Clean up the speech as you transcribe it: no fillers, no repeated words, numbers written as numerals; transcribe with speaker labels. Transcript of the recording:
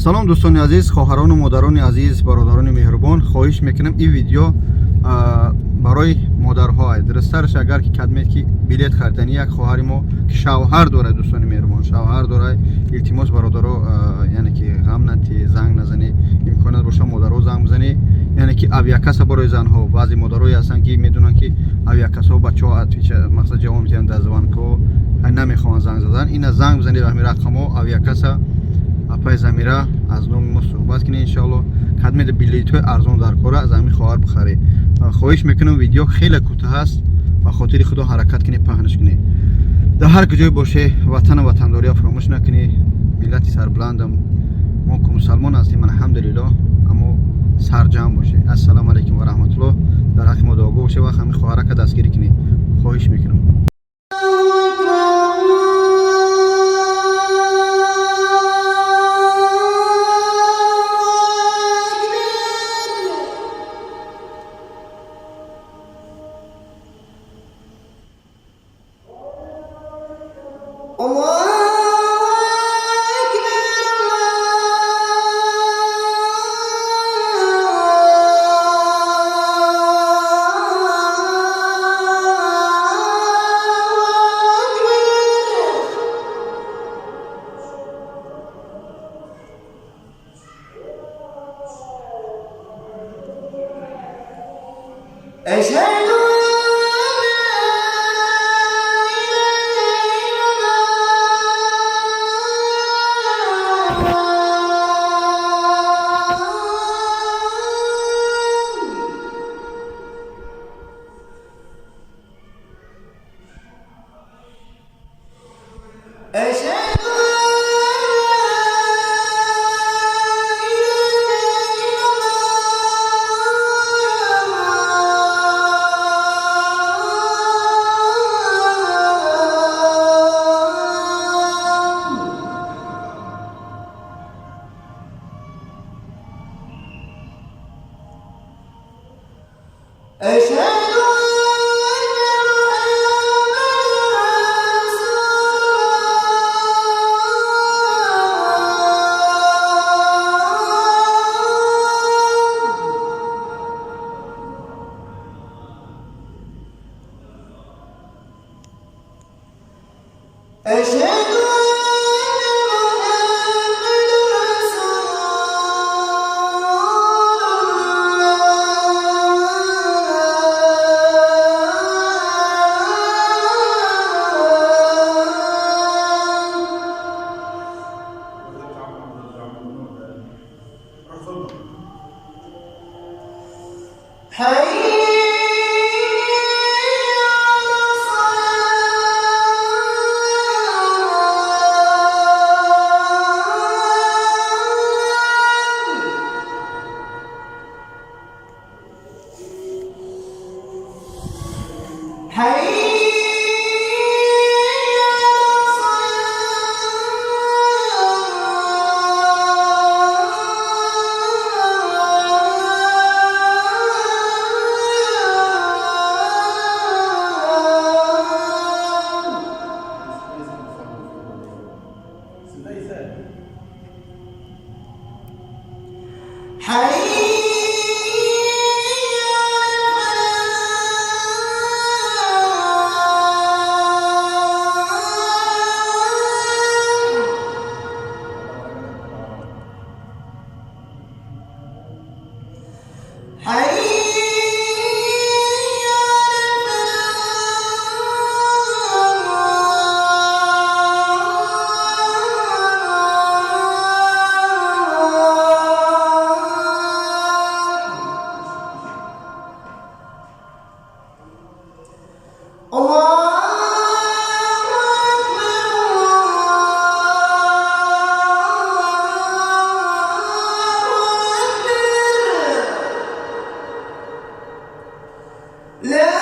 Speaker 1: Салом, дӯстони азиз, хоҳарону модарони азиз, бародарони меҳрубон. Хоҳиш мекунам, ин видео барои модарҳо. Дурусттараш, агар ки кадмед ки билет харидани як хоҳари мо, ки шавҳар дорад, дӯстони меҳрубон, шавҳар дорад. Илтимос, бародаро, яъне ки ғам натӣ, занг назанӣ, имконият боша, модаро занг бизанӣ. Яъне ки авиакасса барои занҳо. Баъзе модарое ҳастанд, ки медонанд, ки авиакассаҳо бачаҳо мақсад ҷавоб медиҳанд дар звонкҳо, намехоҳанд занг задан. Ина занг бизанед ба ҳамин рақамҳо, авиакасса апай Замира аз номи мо суҳбат кунед, иншоалло. Кадмеда билетҳои арзон дар кора, аз ҳамин хоҳар бихаред. Хоҳиш мекунам, видео хеле кӯтоҳ аст, ба хотири Худо ҳаракат кунед, паҳнаш кунед. Дар ҳар куҷое боше, ватану ватандория фаромӯш накунед. Миллати сарбуландам мо ку мусалмон ҳастем, алҳамдулиллоҳ, аммо сарҷамъ боше. Ассалому алайкум ва раҳматуллоҳ. Дар ҳаққи мо дуогӯ боше ва ҳамин хоҳарака дастгирӣ кунед, хоҳиш мекунам.
Speaker 2: الله أكبر. الله أكبر. أشهد أن لا إله إلا الله. أشهد أن لا إله إلا الله. أشهد أن محمدا رسول الله. أشهد أن محمدا رسول الله. حي على الصلاة. حي على الصلاة. حي على الفلاح. حي على الفلاح. الله أكبر. الله أكبر. لا